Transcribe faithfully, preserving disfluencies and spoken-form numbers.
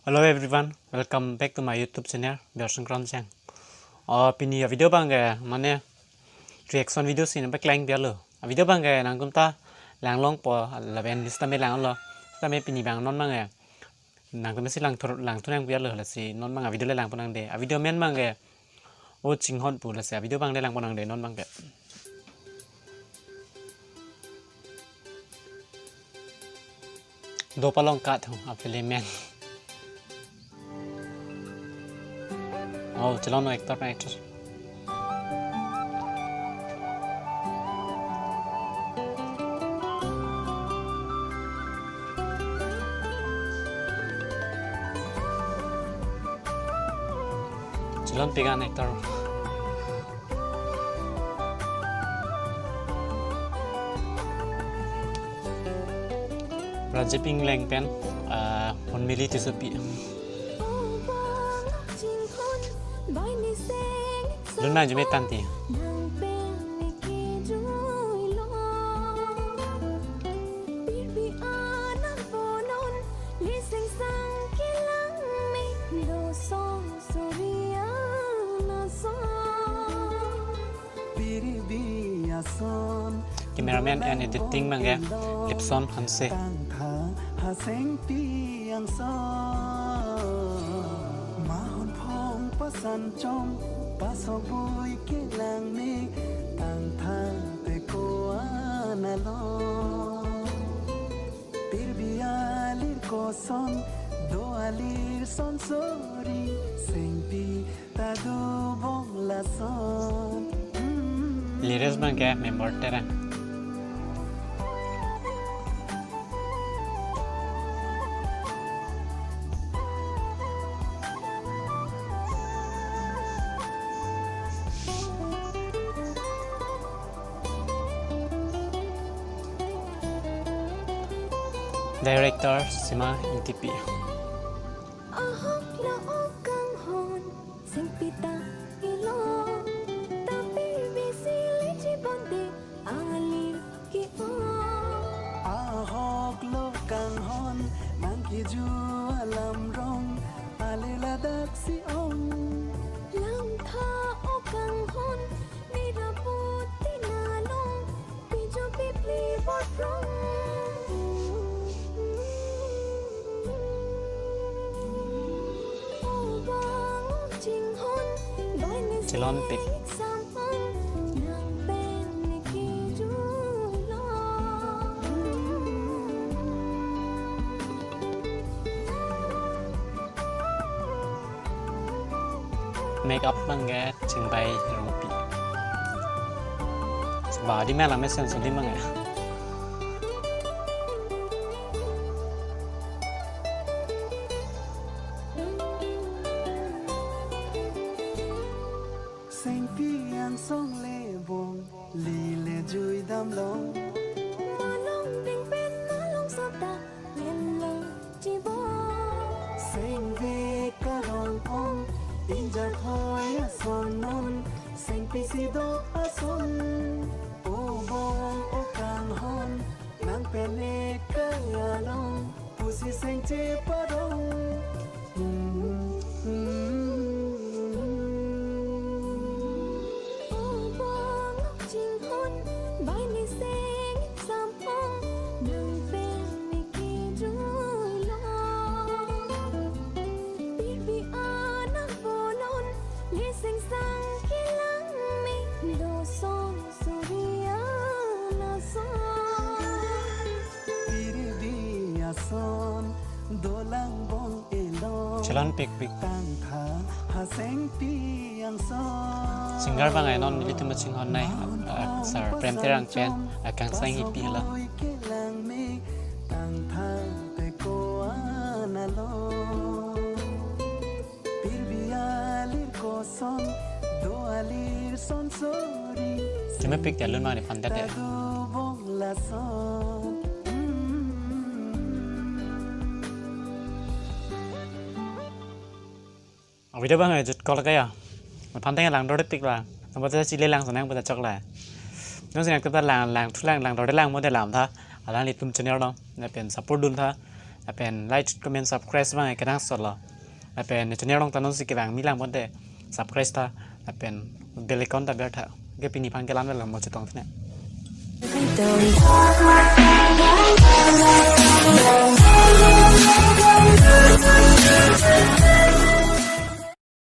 Hello everyone, welcome back to my YouTube channel, Bjorson Kronjang. Oh, pini a video abang ke mane reaction video si nangpaklangpi-etlo. A video abang ke nangtum ta langlongpo, lapen sitame langlo. Sitame pini abang non abang ke nangtum si langthur langthur nangpi-etlo, lasi non abang a video le langpon nangde. A video amen abang ke O Chinghon pu, lasi a video abang le langpon nangde non abang ke. Dopalong kat hong a film amen. Oh, chelon actor pen actress. Chelonpik an actor. Rajiv Engleng pen, ah, Honmili Tissopi. Lun ma jume tanti. Cameraman and editing abang ke Lipson Hanse. Mahon phong pasan chom, pasok bui kelang me, tangtha te ko-an along. Pirbi alir koson, do alir son sori, sengpi ta dobom lason. Hmm. Lyrics abang ke Member Terang. Director Sima Ingtipi. Ahok lo o kanghon, sengpi ta ilo. Tapi bisi le chibonde, alir ke-o. Ahok lo kanghon, nang kiju alam rong, ale ladak si ong. Langtha o kanghon, mira puti nalong, pijo pipli borprong. O bang o chinghon, doy ni Chelonpik. Sampon, nang pen ni kiju lo. Make up abang ke Chingbai Rongpi. Ba di mela mesen suli abang ke. Sengpi angsong le bom, li le jui damlong. Malong ding pen malong sota, lemlo chibom. Sengve karong ong, injar thoi ason non, sengpi si do ason. O bom o kanghon, nang pen e kaya long, pusi seng cheparong. Pirbi ason dolang bong elong. Chelonpikpik. Tangtha haseng pi angsong. Singer abang ke non nelitum chinghon nai, ah, Sir Prem Terang pen, ah, Kangsang Hipi lo. Kelang me tangtha te ko-an along. Pirbi alir koson, do alir son sori. Cuma pik jalun mani pantat ya. Tadu bong lason. Hmm. Video abang jut kol kaya. Panteng langdor pik la. Sampai chile lang sonang pada chok la. Nang sinang kita lang, langthu lang, langdor lang mo de lam tha. Alanglitum channel no. Lapen support dun tha. Lapen like, comment, subscribe abang kenangsot lo. Lapen channel along ta nonsi kevang milang bonte subscribe ta. Lapen bell icon ta bertha. Ke pini aphan ke la-an lo, mo chetong tene.